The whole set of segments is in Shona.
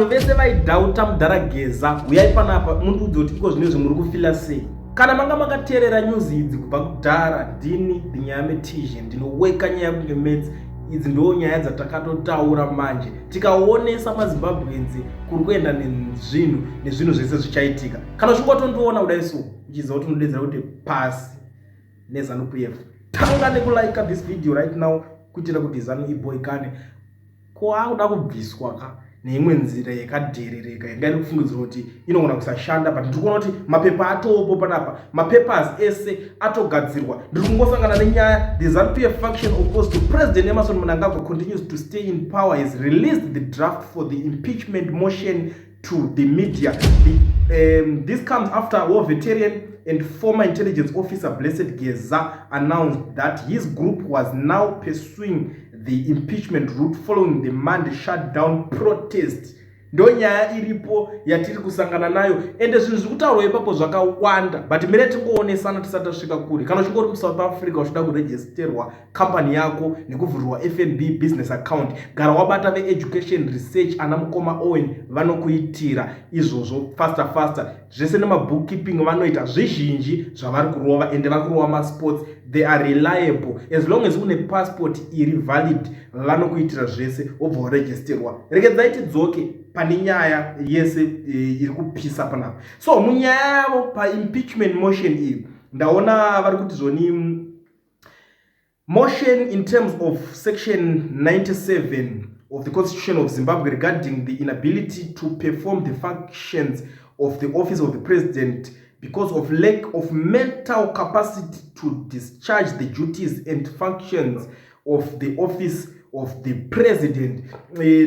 Vanhu vese vaidhauta mudhara Geza, huyai panapa mundiudze kuti iko zvinezvi muri kufila sei. Kana manga makateerera news idzi kubva kudhara, ndini the nyaya metizhe ndinoweka nyaya kunge maths. Idzi ndo nyaya dzatakatotaura manje tikaonesa maZimbabweans kuri kuenda nezvinhu nezvinhu zvese zvichaitika. Kana uchinge watondiona kudai so uchiziva kuti unodedzera kuti pasi neZanu PF, tanga nekulike this video right now kuitira kuti Zanu iboikane. Ko akuda kubviswa ka neimwe nzira yakadherereka yanga iri kufungidzirwa kuti inogona kusashanda, but ndiri kuona kuti mapepa atopo panapa, mapapers ese atogadzirwa. Ndiri kungosangana nenyaya: the ZANU PF faction opposed to President Emmerson Mnangagwa continues to stay in power has released the draft for the impeachment motion to the media. This comes after war veteran and former intelligence officer Blessed Geza announced that his group was now pursuing the impeachment route following the Monday shutdown protest. Ndo nyaya iripo yatiri kusangana nayo, ende zvinhu zviri kutaurwa ipapo zvakawanda, but mire tingoonesana tisati tasvika kure. Kana uchinge uri muSouth Africa uchida kuregisterwa kambani yako nekuvhurirwa FNB business account, gara wabata veEducation Research. Ana mukoma Owen vanokuitira izvozvo faster faster, zvese nemabookkeeping vanoita zvizhinji zvavari kurova, ende vari kurova masports. They are reliable. As long as une passport iri valid, vanokuitira zvese, wobva waregisterwa. Regedzai tidzoke pane nyaya yese iri kupisa panapa. So munyaya yavo paimpeachment motion iyi, ndaona vari kuti zvoni motion in terms of section 97 of the Constitution of Zimbabwe regarding the inability to perform the functions of the office of the president because of lack of mental capacity to discharge the duties and functions of the office of the president.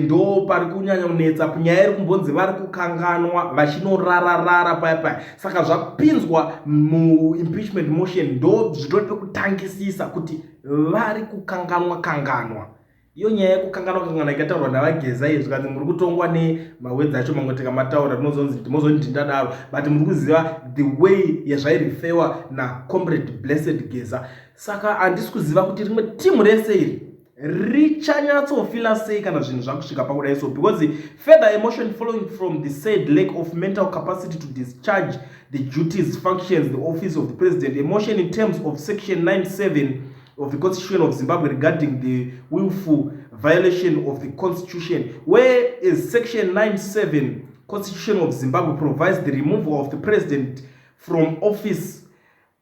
Ndo pari kunyanya kunetsa nyaya iri kumbonzi vari kukanganwa vachinorararara paya paya. Saka zvapinzwa muimpeachment motion, ndo zvitori pekutangisisa kuti vari kukanganwa kanganwa. Iyo nyaya yekukanganwa kanganwa ikataurwa navaGeza izvi, zvikanzi muri kutongwa nemawedzi acho, mamwe tikamataura tinozonzi ndadaro, but muri kuziva the way yazvairifewa nacomrade Blessed Geza. Saka handisi kuziva kuti rimwe timu rese iri richanyatsofila sei kana zvinhu zvakusvika pakudai so, because further motion following from the said lack of mental capacity to discharge the duties, functions, the office of the president, a motion in terms of section 97 of the Constitution of Zimbabwe regarding the willful violation of the Constitution, whereas section 97 Constitution of Zimbabwe provides the removal of the president from office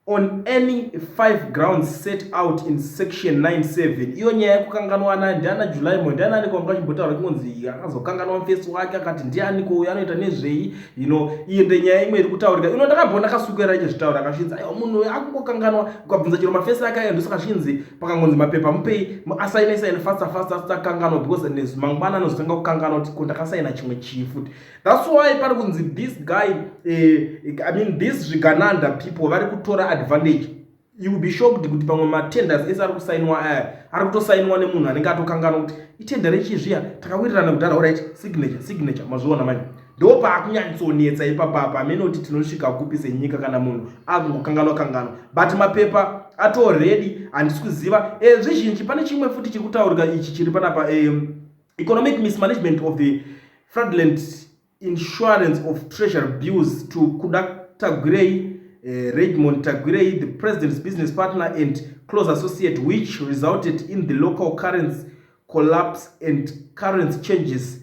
on any five grounds set out in section 97. Iyo nyaya yekukanganwana, ndiana July mo, ndianani kwanga chimbotaura kungonzi akazokanganwa mufesi wake, akati ndianiko uyo, anoita nezvei? Iyo ndenyaya imwe iri kutaurika. Ino ndakambona kasukera ichizvitaura, akasvinzi aiwa, munhu akungokanganwa. Ukabvunza chero mafesi ake ayo, ndosaka zvinzi pakangonzi mapepa mupei asaine saine faster faster, asitakanganwa, because mangwana anozotanga kukanganwa kuti ko ndakasaina chimwe chii futi. That's why pari kunzi this guy, I mean, this zvigananda people vari kutora advantage. You will be shocked kuti pamwe matenders ese ari kusainwa aya ari kutosainwa nemunhu anenge atokanganwa kuti itender rechizviya takawirirana kudhara. Alright, signature, signature, mazviona manje. Ndo paakunyatsonetsa ipapapa. Amene kuti tinosvika kupi senyika kana munhu akungokanganwa kanganwa, but mapepa atoredi. Handisi kuziva zvizhinji. Pane chimwe futi chiri kutaurika ichi chiri panapa: economic mismanagement of the fraudulent issuance of treasury bills to Kuda Tagwirei, Redmond Tagwirei, the president's business partner and close associate, which resulted in the local currency collapse and currency changes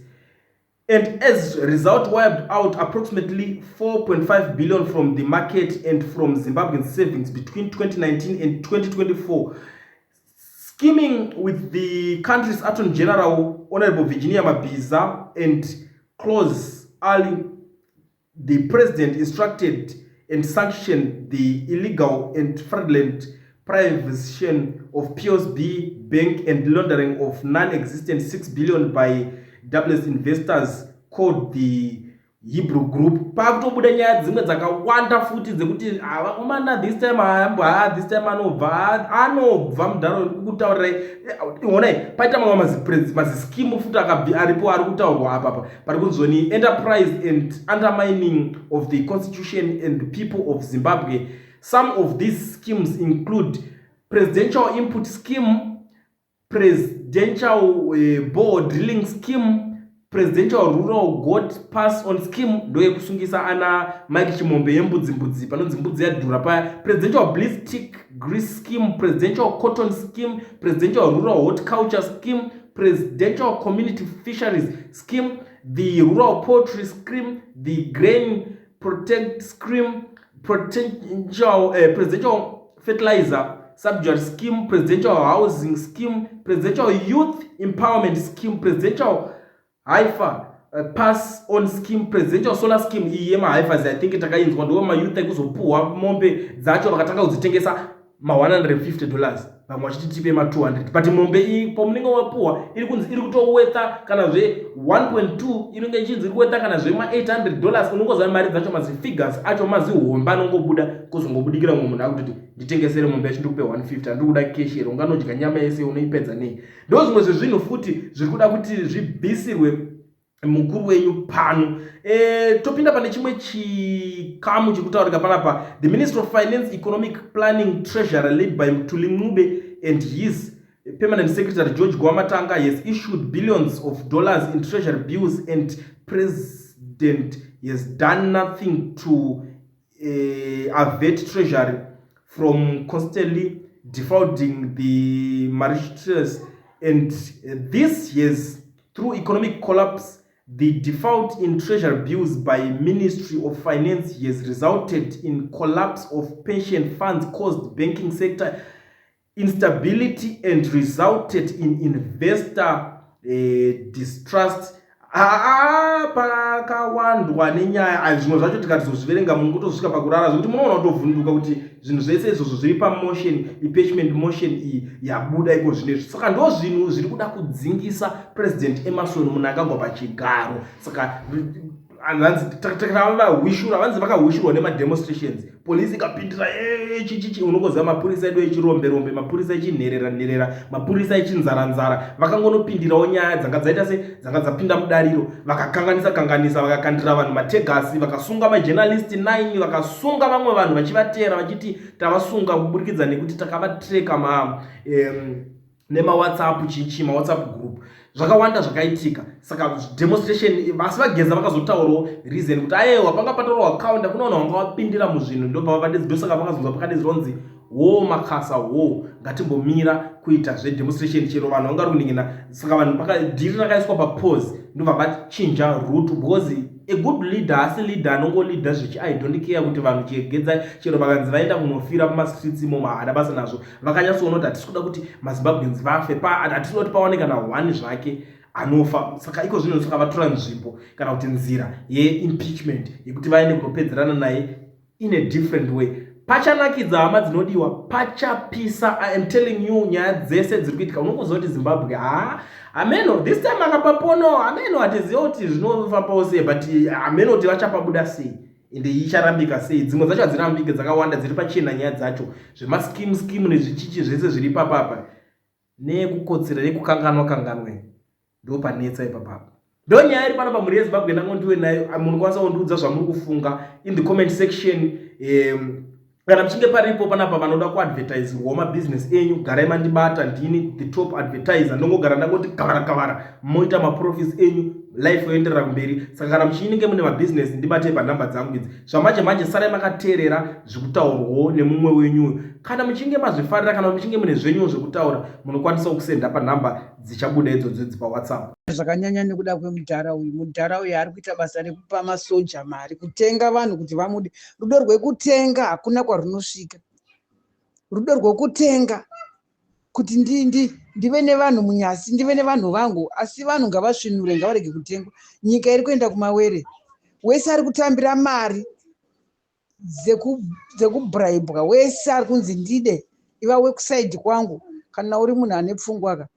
and as a result wiped out approximately 4.5 billion from the market and from Zimbabwean savings between 2019 and 2024. Scheming with the country's Attorney General, Honorable Virginia Mabiza, and close ally, the president instructed and sanctioned the illegal and fraudulent privatization of POSB Bank and laundering of non-existent 6 billion by Douglas investors called the Hebrew Group. Pakutobuda nyaya dzimwe dzakawanda futi dzekuti havakomana this time ayambwa, this time anobva, anobva mudharo kutaurirai. Onai paita mamwe mazischeme futi aripo ari kutaurwa apapa. Pari kunzoni enterprise and undermining of the Constitution and the people of Zimbabwe. Some of these schemes include presidential input scheme, presidential borehole drilling scheme. Presidential Rural Goat Pass On Scheme, ndoyekusungisa ana Mike Chimombe yembudzi mbudzi, panonzi mbudzi yadhura paya. Presidential Bliss Tick Grease Scheme, Presidential Cotton Scheme, Presidential Rural Horticulture Scheme, Presidential Community Fisheries Scheme, the Rural Poultry Scheme, the Grain Protect Scheme, Presidential Fertilizer Subsidy Scheme, Presidential Housing Scheme, Presidential Youth Empowerment Scheme, Presidential Heifer Pass On Scheme, Presidential Solar Scheme. Iyi yemaheifers, I think takainzwa, ndo mayouth ekuzopuhwa mombe dzacho, vakatanga kudzitengesa ma$150, vamwe vachiti tipe ma200, but mombe iyi pamunenge wapuhwa iri kunzi iri kutowortha kana zve 1.2, inenge ichinzi iri kuwortha kana zvema$800. Unongoziva mari dzacho, mazifigures acho mazihombe anongobuda, kuzongobudikira mumwe munhu akutoti, "Nditengesere mombe yacho, ndikupe 150, handiri kuda cash here." Unganodya nyama yese, unoipedza nei? Ndo zvimwe zvezvinhu futi zviri kuda kuti zvibvisirwe mukuru wenyu pano. Topinda pane chimwe chikamu chekutaurika panapa. The Minister of Finance, Economic Planning, Treasury, led by Mthuli Ncube and his permanent secretary George Guvamatanga, has issued billions of dollars in treasury bills and president has done nothing to avert Treasury from constantly defrauding the Mauritius, and this has through economic collapse. The default in treasury bills by Ministry of Finance has resulted in collapse of pension funds, caused banking sector instability and resulted in investor distrust. Aa, pakawandwa nenyaya. Zvimwe zvacho tikatizozviverenga mungotosvika pakurara, zvekuti munoona kutovhunduka kuti zvinhu zvese izvozvo zviri pamotion, impeachment motion iyi yabuda iko zvinezvi. Saka ndo zvinhu zviri kuda kudzingisa President Emmerson Mnangagwa pachigaro. Saka hanzi vahwishura, vanzi vakahwishurwa nemademonstrations, polisi ikapindira chichichi. Unongoziva mapurisa edu echiromberombe, mapurisa echinherera nherera, mapurisa echinzaranzara, vakangonopindirawo nyaya dzanga dzaita se dzanga dzapinda mudariro, vakakanganisa kanganisa, vakakandira vanhu mateargas, vakasunga majournalist 9, vakasunga vamwe vanhu vachivateera vachiti tavasunga kuburikidza nekuti takavatreka ma nemaWhatsApp chichi, maWhatsApp group, zvakawanda zvakaitika. Saka demonstration, vasi vaGeza vakazotaurawo reason kuti aiwa, panga patorwa kaunda, kuna vanhu vanga vapindira muzvinhu, ndobva ndosaka vakazonzwa pakadedzerwa kunzi wo makasa wo, ngatimbomira kuita zvedemonstration chero vanhu vanga ri kuningina. Saka vanhu deal rakaiswa papause, ndobva vachinja route, because a good leader asi leader anongoleada zvichi "I don't care" kuti vanhu chegedza chero vakanzi vaenda kunofira pamastreets imomo, haana basa nazvo. Vakanyatsoona kuti hatisi kuda kuti maZimbabweans vafe, hatisi kuda kuti pawane kana one zvake anofa. Saka iko zvino, saka vatora nzvimbo kana kuti nzira yeimpeachment yekuti vaende kunopedzerana naye in a different way. Pachanakidza, hama dzinodiwa, pachapisa. I am telling you, nyaya dzese dziri kuitika, unongoziva kuti Zimbabwe, ha, hameno this time akapapono, hameno, hatiziva kuti zvinofambawo sei, but hameno kuti vachapabuda sei, ende icharambika sei. Dzimwe dzacho hadzirambike, dzakawanda dziri pachena nyaya dzacho, zvemascheme scheme nezvichichi zvese zviri papapa, nekukotsera nekukanganwa kanganwe, ndo panetsa ipapapa. Ndo nyaya iri pano pamhuri yeZimbabwe. Ndangondiwe nayo, munokwanisa kundiudza zvamuri kufunga in the comment section. Kana muchinge paripo panapa vanoda kuadvertiserwawo mabhizinesi enyu, garai mandibata, ndini the top advertiser. Ndongogara ndangoti kavara kavara, moita maprofits enyu, life yoenderera kumberi. Saka kana muchinenge mune mabhizinesi, ndibatei panhamba dzangu idzi. Zvamanje manje, sarai makateerera zvekutaurwawo nemumwe wenyuyo. Kana muchinge mazvifarira, kana muchinge mune zvenyuwo zvekutaura, munokwanisawo kusenda panhamba dzichabuda idzodzo idzi paWhatsApp. Zvakanyanya nekuda kwemudhara uyu. Mudhara uyu ari kuita basa rekupa masoja mari, kutenga vanhu kuti vamude. Rudo rwekutenga hakuna kwarunosvika. Rudo rwekutenga kuti ndive nevanhu munyasi, ndive nevanhu vangu, asi vanhu ngavasvinure, ngavarege kutengwa. Nyika iri kuenda kumawere. Wese ari kutambira mari dzekubribwa, wese ari kunzi ndide, iva wekuside kwangu. Kana uri munhu ane pfungwa ka,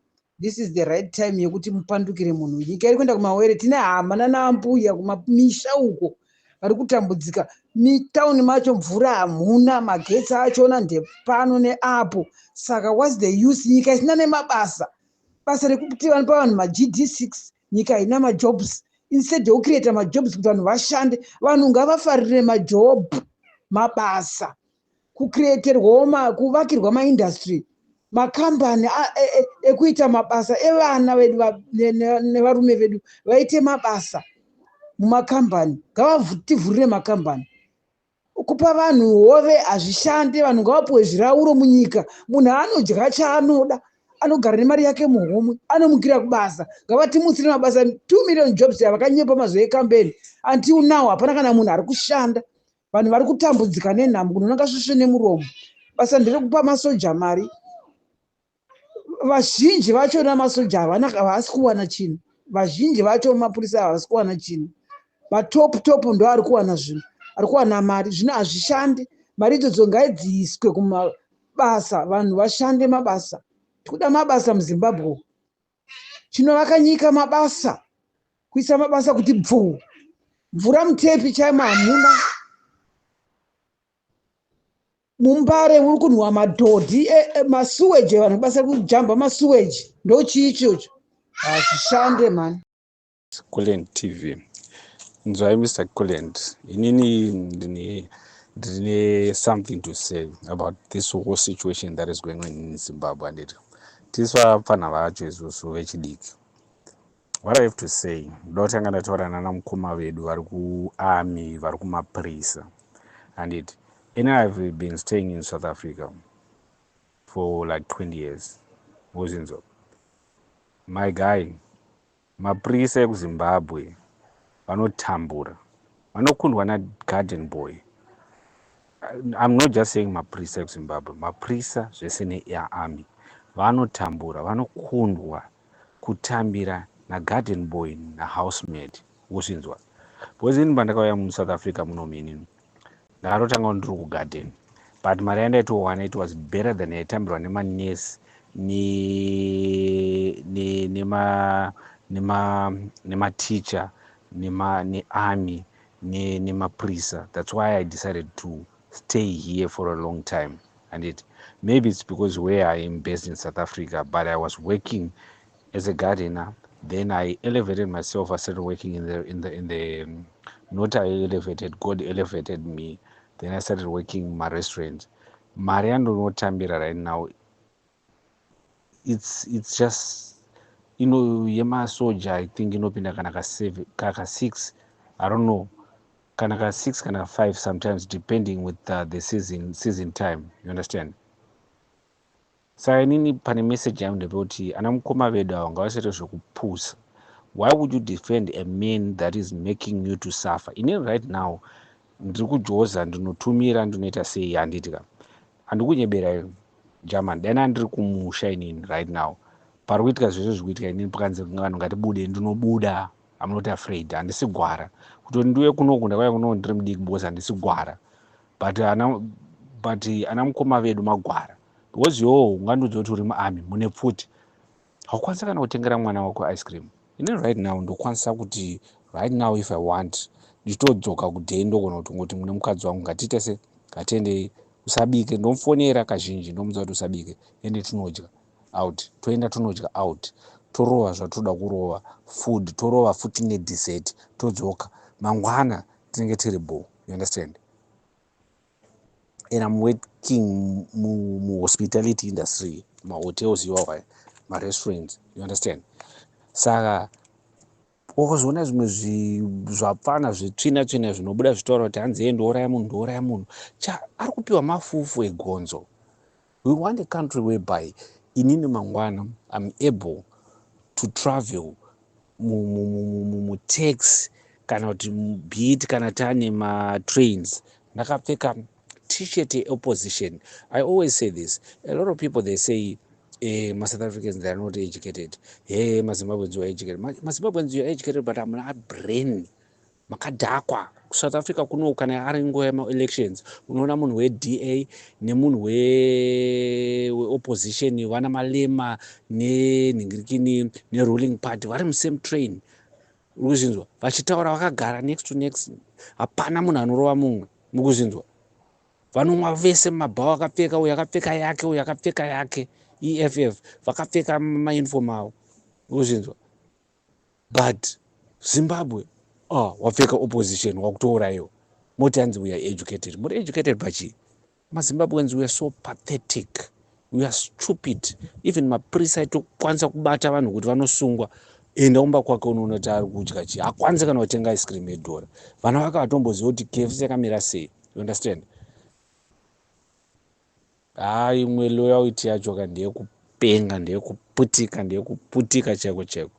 this is the right time yekuti mupandukire munhu. Nyika iri kuenda kumawere. Tine hama nanaambuya kumamisha uko vari kutambudzika. Mitauni macho mvura hamuna, magetsi achona ndepano neapo. Saka what's the use nyika isina nemabasa? Basa rekuti vanopa vanhu maGD6, nyika haina majobs. Instead yekucreata majobs kuti vanhu vashande, vanhu ngavafarire majob, mabasa, kucreaterwawo, kuvakirwa maindustry. Makambani ekuita mabasa evana vedu nevarume vedu vaite mabasa mumakambani. Ngavativhurire makambani. Kupa vanhu hove hazvishande. Vanhu ngavapuwe zvirauro munyika. Munhu anodya chaanoda, anogara nemari yake muhomwe, anomukira kubasa. Ngavatimutsire mabasa. 2 million jobs yavakanyepa mazuva ekambeni, until now hapana kana munhu ari kushanda. Vanhu vari kutambudzika nenhamo, kunonanga svosve nemuromo. Basa nderekupa masoja mari. Vazhinji vachona masoja havana, havasi kuwana chinhu. Vazhinji vacho mapurisa havasi kuwana chinhu. Vatop top ndo ari kuwana zvinhu, ari kuwana mari. Zvino hazvishandi. Mari idzodzo ngaidziiswe kumabasa, vanhu vashande mabasa. Tikuda mabasa muZimbabwe. Chinovaka nyika mabasa, kuisa mabasa kuti bvuu. Mvura mutepi chaimo hamuna. MuMbare muri kunhuhwa madhodhi, masuweji. Vanhu basa kujamba masuweji, ndo chii ichocho? Hazvishande mani. Culent TV, nzwai Mr Culent, inini ndine something to say about this whole situation that is going on in Zimbabwe. Anditi tisu vapfana vacho isusu vechidiki. What I have to say, ndoda kutanga ndataura nana mukoma vedu vari kuarmy, vari kumapurisa, anditi ini I've been staying in South Africa for like 20 years. Wozinzwa, my guy, mapurisa ekuZimbabwe vanotambura, vanokundwa nagarden boy. I'm not just saying mapurisa ekuZimbabwe, mapurisa zvese nearmy vanotambura, vanokundwa kutambira nagarden boy nahousemaid. Wozvinzwa, because ini pandakauya muSouth Africa munomu, inini ndakatotanga ndiri kugarden, but mari yandaitowana, it was better than yaitambirwa nemanesi nematicha, nearmy, nemapurisa. That's why I decided to stay here for a long time. And it maybe it's because where I am based in South Africa, but I was working as a gardener. Then I elevated myself. I started working in the, not I elevated, God elevated me. Then I started working in my restaurant. Mari yandinotambira right now, it's just ino yemasoja. I think inopinda kana ka7, kaka 6, I don't know, kana ka6, kana ka5 sometimes, depending with the season time, you understand? Saka inini pane message yangu ndepekuti ana mukoma vedu ava ngavasaite zvekupusa. Why would you defend a man that is making you to suffer? Inini right now ndiri kujoza, ndinotumira, ndinoita sei, handiti ka? Handikunyebera, German. Dai ndiri kumusha inini right now, pari kuitika zvese zviri kuitika, inini pakanzi vanhu ngatibude, ndinobuda. I'm not afraid. Handisi gwara kuti ndiuye kunoku. Ndakauya kunoku ndiri mudiki because handisi gwara, but ana mukoma vedu magwara, because iwowo ungandiudza kuti uri muarmy, mune pfuti, haukwanisa kana kutengera mwana wako ice cream. Inini right now ndokwanisa kuti right now, if I want, ndichitodzoka kudhei, ndogona kutongoti mune mukadzi wangu, ngatiite se ngatiendei, usabike. Ndomufonera kazhinji, ndomudza kuti usabike, ende tinodya out. Toenda tonodya out, torova zvatoda kurova food, torova futi nedessert, todzoka mangwana tinenge tiri bo, you understand? And I'm working muhospitality industry, mahotels iwawa, marestaurants, you understand? Saka ukazoona zvimwe zvapfana zvetsvina tsvina zvinobuda zvitaura kuti hanzi ye ndouraya munhu, ndouraya munhu, cha ari kupiwa mafufu egonzo. We want a country whereby inini mangwana I'm able to travel mutaxi kana kuti bit kana tane matrains, ndakapfeka T-shirt yeopposition. I always say this. A lot of people, they say, maSouth Africans, they are not educated. Hey, maZimbabweans were educated. MaZimbabweans, you are educated, but hamuna brain, makadhakwa. KuSouth Africa kuno, kana ari nguva yemaelections, unoona munhu weDA nemunhu weopposition, vana Malema nenhingirikini neruling party, vari musame train. Uri kuzvinzwa? Vachitaura vakagara next to next, hapana munhu anorova mumwe. Mukuzvinzwa? Vanomwa vese mumabhawa, akapfeka uyu akapfeka yake, uyu akapfeka yake, EFF, vakapfeka mauniform avo. Uri kuzvinzwa? But Zimbabwe, oh, wapfeka opposition, wakutourayiwa. Moti hanzi we are educated. Muri educated pachii? MaZimbabweans, we are so pathetic. We are stupid. Even mapurisa aitokwanisa kubata vanhu kuti vanosungwa. Enda kumba kwake unoona kuti ari kudya chii. Hakwanisi kana kutenga ice cream yedhora. Vana vake vatomboziva kuti KFC yakamira sei. You understand? Haa, imwe loyalty yacho ka ndeyekupenga, ndeyekuputika, ndeyekuputika chaiko chaiko.